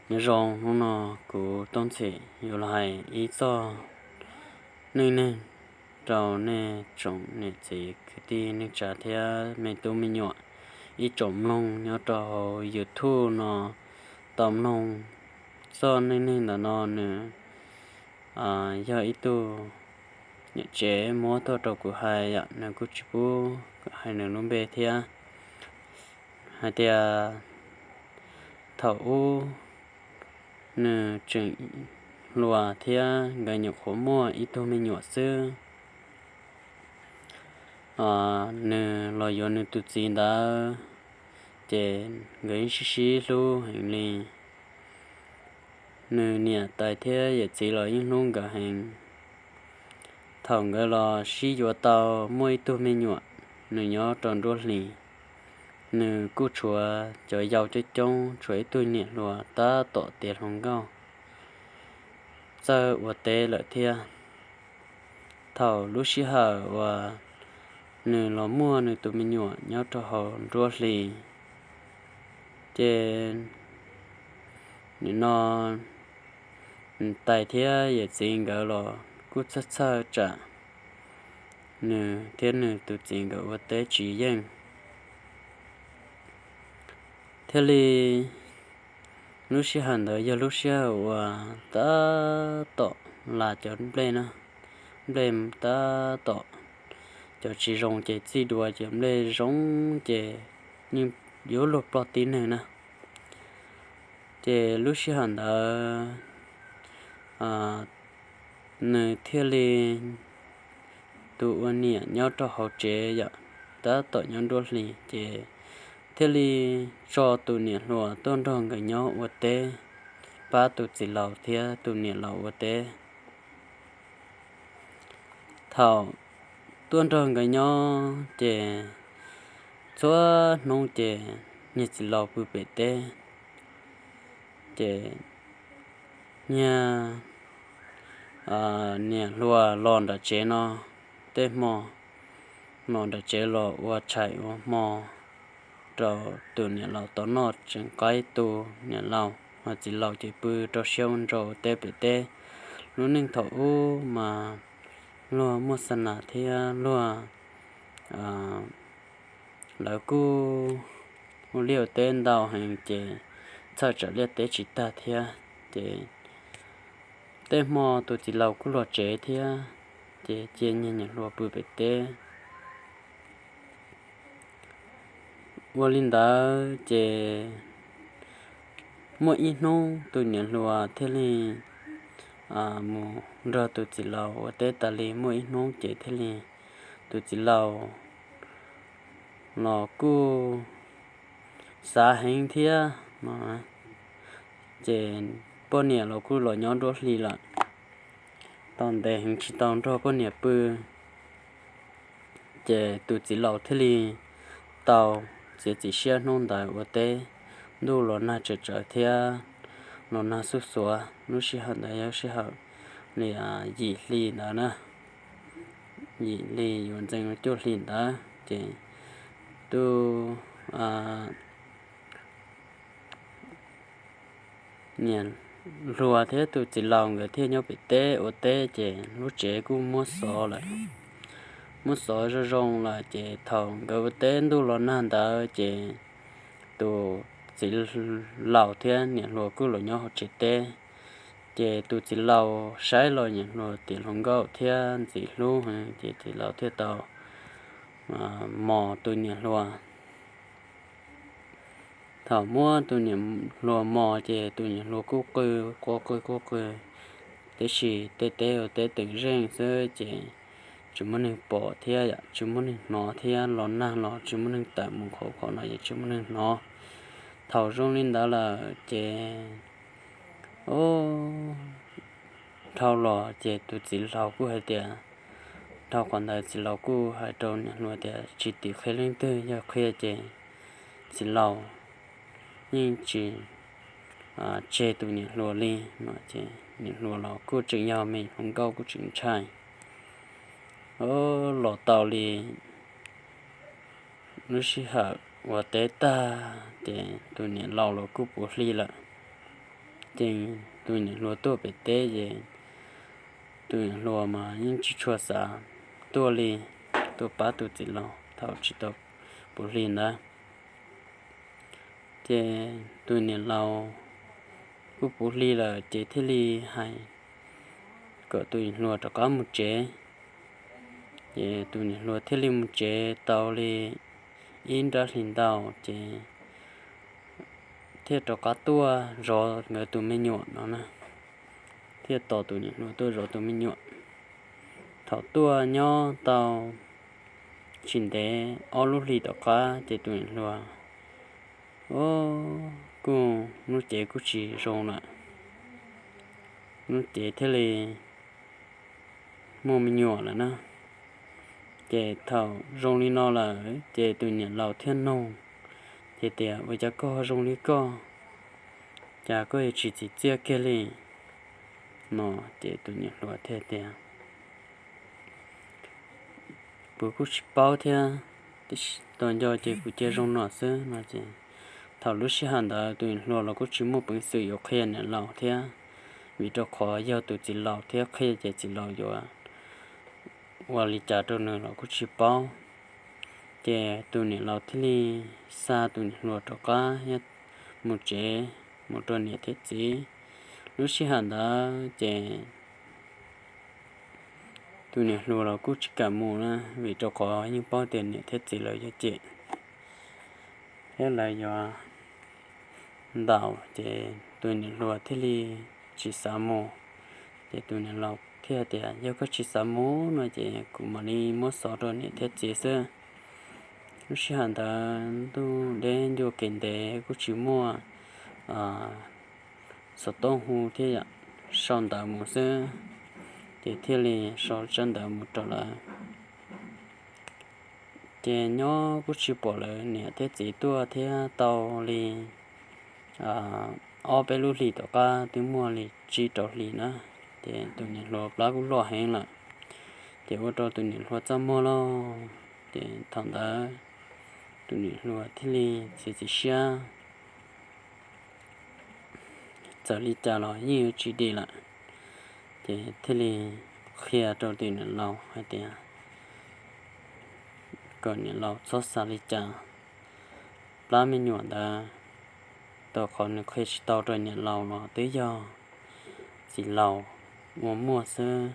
Nyob zoo, hnub no kuv Tooj Txhim yuav los hais ib txoj neej neeg rau nej tsoom niam txiv kwv tij neej tsa thiab me tub me nyuam ib tsoom mloog nyob rau hauv YouTube no tau mloog. Txoj neej neeg ntawm no nws yog ib tug niam tsev muab tuaj rau kuv hais yom, nws kuj tsis pub hais nws lub npe thiab. Hais tias thaum ub nws tseem hluas thiab nkawd nyuam qhuav muaj ib tug me nyuam xwb, nws los yuav nws tus txiv ntawd, ces nkawd yeej sib sib hlub heev li. Nws niam tais thiab yawm txiv los yeej hlub nkawd heev. Thaum nkawd los sib yuav tau muaj ib tug me nyuam, nws nyob rau nruab hlis, nws kuj tshuav cov yau coob coob, tshuav ib tug niam hluas tab tom tiav hluas nkauj txawj ua teb lawm thiab. Thaum lub sij hawm uas nws los muaj nws tus me nyuam nyob rau hauv nruab hlis, ces nim no niam tais thiab yawm txiv nkawd los kuj txhawj txhawj tsam nws thiab nws tus txiv nkawd ua teb tsis yeej. Thiaj li lub sij hawm ntawd yog lub sij hawm uas tab tom las cov nplej na, nplej tab tom, cov tsis zoo ces txij duav, cov nplej zoo ces yeej yuav luag ploj tib neeg na. Ces lub sij hawm ntawd nws thiaj li, tus ua niam nyob rau hauv tsev yom, tab tom nyob nruab hlis, ces thiaj li tso tus niam hluas tuaj nrog nkawd nyob ua teb, pab tus txiv laus thiab tus niam laus ua teb. Thaum tuaj nrog nkawd nyob ces txhua hnub ces niag txiv laus pw pem teb, ces niag niam hluas los nram tsev no, tej hmo los nram tsev los ua tshais ua hmo rau tus niam laus tau noj tseem qaib tu. Niam laus hos txiv laus ces pw rau siab ua nraug ua teb pem teb. Lub neej thaum ub mas luag muaj xa nas thiab luag, lawv kuj ua liaj ua teb ntau heev ces txhawj tsam liaj teb tsis tag thiab. Ces tej hmo tus txiv laus kuj los tsev thiab, ces cia niag niam hluas pw pem teb. Ua li ntawd ces muaj ib hnub tus niam hluas thiaj li mus nrog tus txiv laus ua teb tas li muaj ib hnub ces thiaj li, tus txiv laus los kuj xav heev thiab no, ces poj niam los kuj los nyob nruab hlis lawm, tau ntev heev tsis tau nrog poj niam pw. Ces tus txiv laus thiaj li tau txiav txim siab hnub ntawd ua teb. Ntuj los nag tsawv tsawv thiab los nag xuj xuav. Lub sij hawm ntawd yog sij hawm li yim hli ntawd na, yim hli yuav ntxeev cuaj hli ntawd ces tus niam hluas thiab tus txiv laus nkawd thiaj nyob pem teb ua teb ces lub tsev kuj muab xov lawm, muab xov zoo zoo lawm ces thaum nkawd ua teb ntuj los nag ntawd ces tus txiv laus thiab niam hluas kuj los nyob hauv tsev teb. Ces tus txiv laus saib los niam hluas tiav hluas nkauj thiab ntxim hlub, ces txiv laus thiaj tau mos tus niam hluas. Thaum muab tus niam hluas mos ces tus niam hluas kuj qw quaj qw quaj qw, tiam sis tej teb ua teb teem zeej xwb ces tsis muaj neeg pom thiab yom, tsis muaj neeg hnov thiab, los nag los tsis muaj neeg tawm mus qhov qhov no ces tsis muaj neeg hnov. Thaum zoo li ntawd lawm ces, o, dhau los ces tus txiv laus kuj hais tias, dhau qhov ntawd txiv laus kuj hais rau niam hluas tias tsis tim qhia leej twg, yog qhia ces txiv laus yeej tsis tseg tus niam hluas li no. Ces niam hluas los kuj tseem yog me hluas nkauj kuj tseem ntshai, o, los tau li lub sij hawm ua teb tag ces tus niam laus los kuj puv hli lawm. Ces tus niam hluas tuaj pem teb ces tus niam hluas mas yeej tsis tshua xav tuaj li, tuaj pab tus txiv laus thaum tsis tau puv hli ntawd. Ces tus niam laus kuj puv hli lawm ces thiaj li hais kom tus niam hluas rov qab mus tsev. Ces tus niam hluas thiaj li mus tsev tau li ib nrab hlis ntau ces thiaj rov qab tuaj zov nkawd tus me nyuam no na, thiaj tos tus niam hluas tuaj zov tus me nyuam. Thaum tuaj nyob tau tsis ntev ob lub hlis tom qab ces tus niam hluas, o, kuj lub cev kuj tsis zoo lawm, lub cev thiaj li muaj me nyuam lawm na. Ces thaum zoo li no lawm ces tus niam laus thiaj nug, ces tias, Ua cas koj zoo li koj, cas koj yuav tsis txim txiaj kiag li? No ces tus niam hluas thiaj tias, Kuv kuj tsis paub thiab, tos nco ces kuv cia zoo no xwb no ces thaum lub sij hawm ntawd tus niam hluas los kuj tsis muaj peev xwm yuav qhia niam laus thiab, vim rau qhov yog tus txiv laus thiab qhia ces txiv laus yuav ua li cas rau nws los kuj tsis paub. Ces tus niam laus thiaj li xa tus niam hluas rov qab mus tsev mus rau niam thiab txiv. Lub sij hawm ntawd ces tus niam hluas los kuj tsis kam mus na, vim rau qhov yeej paub tias niam thiab txiv lawv yuav cem, thiab lawv yuav ntaus, ces tus niam hluas thiaj li tsis xav mus. Ces tus niam laus thiaj tias, Yog koj tsis xav mus no ces kuv mam li muab xov rau niam thiab txiv xwb. Lub sij hawm ntawd ntuj deb ncua kev ntev kuj tsis muaj xov tooj hu thiab yom, sau ntawv mus xwb, ces thiaj li sau tsab ntawv mus rau lawv. Ces nyob kuj tsis pom lawv niam thiab txiv tuaj thiab tau li ob peb lub hlis tom qab twb muaj li tsib rau hlis na, ces tus niam hluas plab kuj loj heev lawm, ces ua rau tus niam hluas txaj muag loj. Ces thaum ntawd tus niam hluas thiaj li txiav txim siab, txawm li cas los yeej yuav tsis dim lawm, ces thiaj li qhia rau tus niam laus hais tias kom niam laus txhob xav li cas, plab me nyuam ntawd, tau qhov nws qhia tsis tau rau niam laus los twb yog txiv laus ua muaj xwb.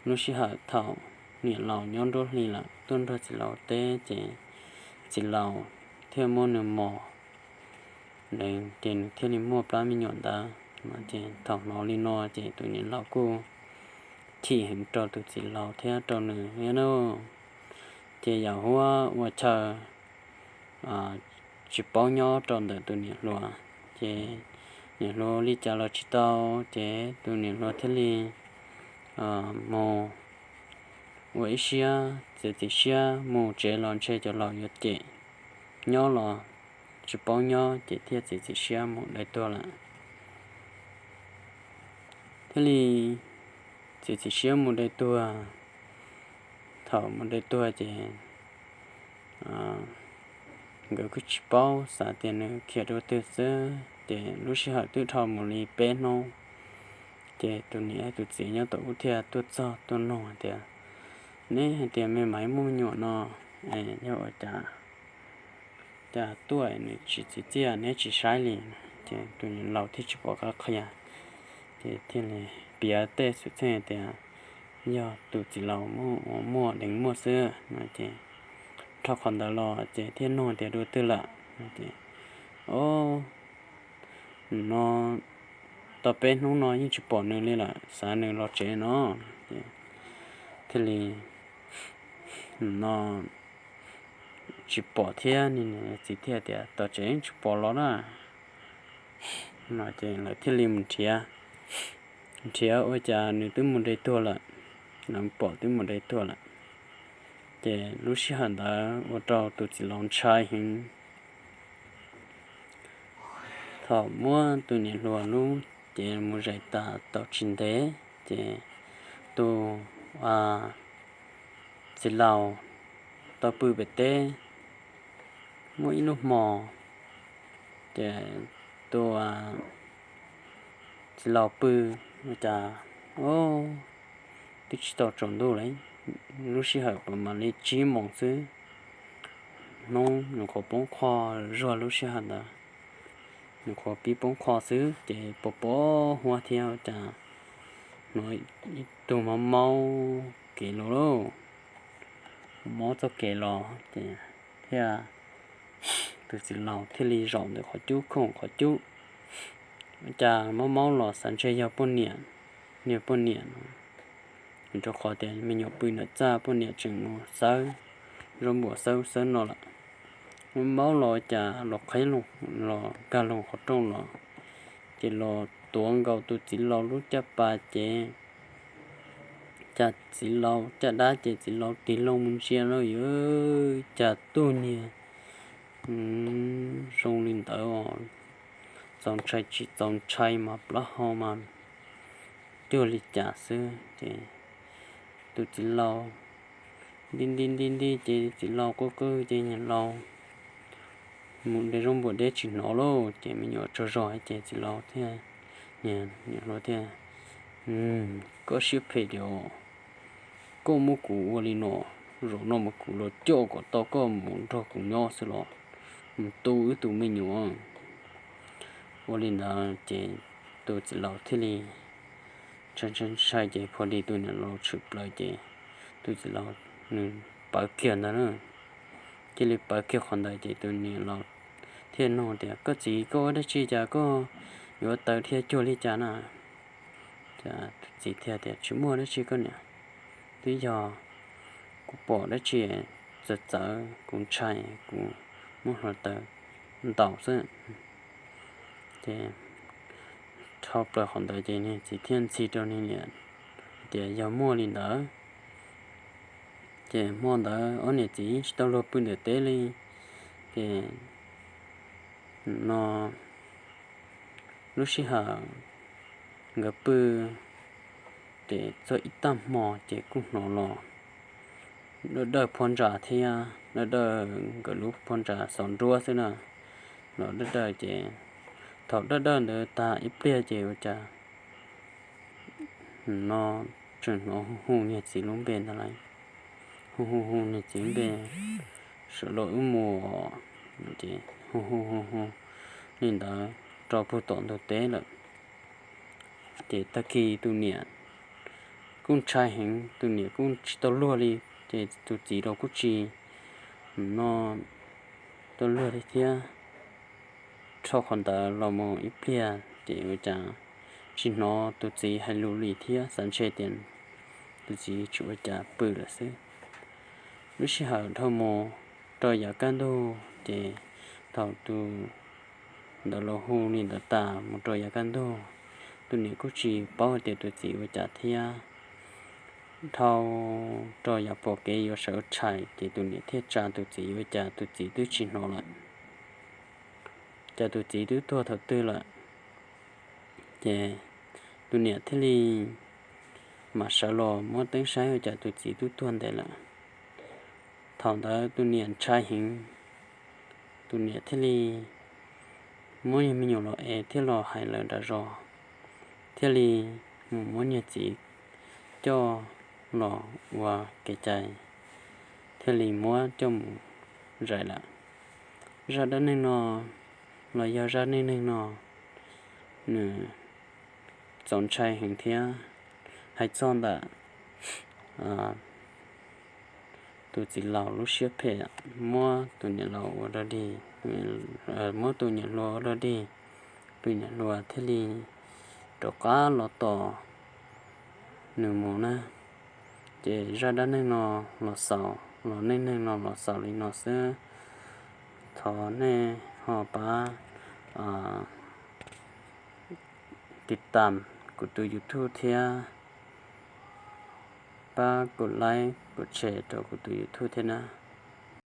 Lub sij hawm thaum niam laus nyob nruab hlis lawm tuaj nrog txiv laus teb ces txiv laus thiaj muab nws mos, ces nws thiaj li muaj plab me nyuam ntawd. Ces thaum hnov li no ces tus niam laus kuj chim heev rau tus txiv laus thiab rau nws thiab na. Ces yam huab ua chaw tsis paub nyob rau ntawm tus niam hluas, ces niam hluas li cas los tsis tau, ces tus niam hluas thiaj li mus ua ib siab txiav txim siab mus tsev los ntshe cov laus yuav cem, nyob los tsis paub nyob ces thiaj txiav txim siab mus dai tuag lawm. Thiaj li txiav txim siab mus dai tuag. Thaum mus dai tuag ces nkawd kuj tsis paub, xav tias nws khiav dua twg xwb. Ces lub sij hawm twb dhau mus li peb hnub, ces tus niam tus txiv nyob tom ub thiaj tuaj txog tuaj nug tias, Neb hais tias me maiv muaj me nyuam no, yog ua cas, cas tuaj nws tsis txiv txiaj neb tsis saib li? Ces tus niam laus thiaj tsis pom qab qhia, ces thiaj li piav tej xwm txheej tias yog tus txiv laus muaj deev muaj xwb no. Ces dhau qhov ntawd los ces thiaj nug tias dua twg lawm. Ces, o, no tau peb hnub no yeej tsis pom nws li lawm, xav nws los tsev no. Ces thiaj li no tsis pom thiab, niam txiv thiaj tias tom tsev tsis pom los na. No ces lawv thiaj li mus nrhiav, nrhiav ua cas nws twb mus dai tuag lawm, lawv pom twb mus dai tuag lawm. Ces lub sij hawm ntawd ua rau tus txiv laus ntshai heev. Thaum muab tus niam hluas lub cev mus zais tas tau tsis ntev, ces tus txiv laus tau pw pem teb muaj ib lub hmo, ces tus txiv laus pw, ua cas twb tsis tau tsaus ntuj li, lub sij hawm pw mam li tsib moos xwb, hnub nyuam qhuav poob qho, zuag lub sij hawm ntawd nyuam qhuav pib poob qho xwb ces pos pos huab thiab ua cas hnov ib tug maub maub kev los lauj, maub txoj kev los ces thiaj, tus txiv laus thiaj li zaum ntawm qhov cub khoom qhov cub, ua cas maub maub los xav ntshe yog poj niam, niag poj niam no, rau qhov tias me nyuam pw ntawm txaj poj niam tseem mus xawb zaub npua xawb xawb no lawm. Maub maub los cas los qhib los nkag los qhov rooj los, ces los tuav nkaus tus txiv laus lub caj pas ces cas txiv laus caj dab ces txiv laus tig loo mus ntsia lawm, cas tus niag zoo li ntawd, txaus ntshai tsis txaus ntshai mas plaub hau mas cuag li cas xwb ces tus txiv laus nti nti nti nti ces txiv laus quaj qw ces niag laus mus de zaub npua deb tsis hnov lauj, ces me nyuam tsaug zog ces txiv laus thiaj, niag niam hluas thiaj, koj siab phem tiag, koj muab kuv ua li no, zaum no mas kuv los coj kom tau koj mus nrog kuv nyob xwb los, mus tu wb tus me nyuam. Ua li ntawd ces tus txiv laus thiaj li ntshai ntshai ntshai ces pom li tus niam laus tshwm plaws ces tus txiv laus nws pawv kiag ntawd na, cia li pawv kiag qhov ntawd ces tus niam laus thiaj nug tias, koj txiv, koj ua dab tsi cas koj yuav tawv dhia cuag li cas na? Tus txiv thiaj tias, tsis muaj dab tsi koj niam, twb yog kuv pom dab tsi txawv txawv kuv ntshai kuv muab hluav taws ntaus xwb. Ces dhau plaws qhov ntawd ces niag txiv thiaj ntxhi rau niag niam tias yog muaj li ntawd. Ces hmo ntawd ob niam txiv tsis tau luag pw ntawm teb li. Ces no lub sij hawm nkawd pw ces txog ib tag hmo ces kuj hnov los dawj dawj phab ntsa thiab dawj dawj nkawd lub phab ntsa xov nruab xwb na. Los dawj dawj ces thaum dawj dawj ntawd tag ib pliag ces ua cas no tseem hnov hu hu niag txiv lub npe ntag lauj. Hu hu hu niag txiv lub npe, sawv los wb mus, ces hu hu hu hu li ntawd rau puag tom ntug teb lawm. Ces tag kis tus niam kuj ntshai heev, tus niam kuj tsis tau luag li, ces tus txiv los kuj tsis no tau luag li thiab. Dhau qhov ntawd los mus ib pliag ces ua cas tsis hnov tus txiv hais lus li thiab, xav ntshe tias tus txiv tsis ua cas pw lawm xwb. Lub sij hawm dhau mus rau yav kaj ntug ces thaum tus ntawd los hu li ntawd tas mus rau yav kaj ntug, tus niam kuj tsis paub hais tias tus txiv ua cas thiab. Dhau rau yav pom kev yuav sawv tshais ces tus niam thiaj tsa tus txiv ua cas tus txiv twb tsis hnov lawm, cas tus txiv twb tuag thaum twg lawm. Ces tus niam thiaj li mam sawv los muab teeb saib ua cas tus txiv twb tuag ntev lawm. Thaum ntawd tus niam ntshai heev, tus niam thiaj li muab yog me nyuam los ev thiab los hais lawv nram zos, thiaj li mus muab niag txiv coj los ua kev cai, thiaj li muab coj mus zais lawm. Zaj dab neeg no los yog zaj neej neeg no nws txaus ntshai heev thiab. Hais txog ntawm tus txiv laus lub siab phem muab tus niam laus ua dog dig, muab tus niam hluas ua dog dig, tus niam hluas thiaj li rov qab los tos nws mus na. Ces zaj dab neeg no los xaus, los neej neeg no los xaus li no xwb. Thov nej ho pab tiv tam kuv tus YouTube thiab pab kuv like kuv share rau kuv tus YouTube thiab na.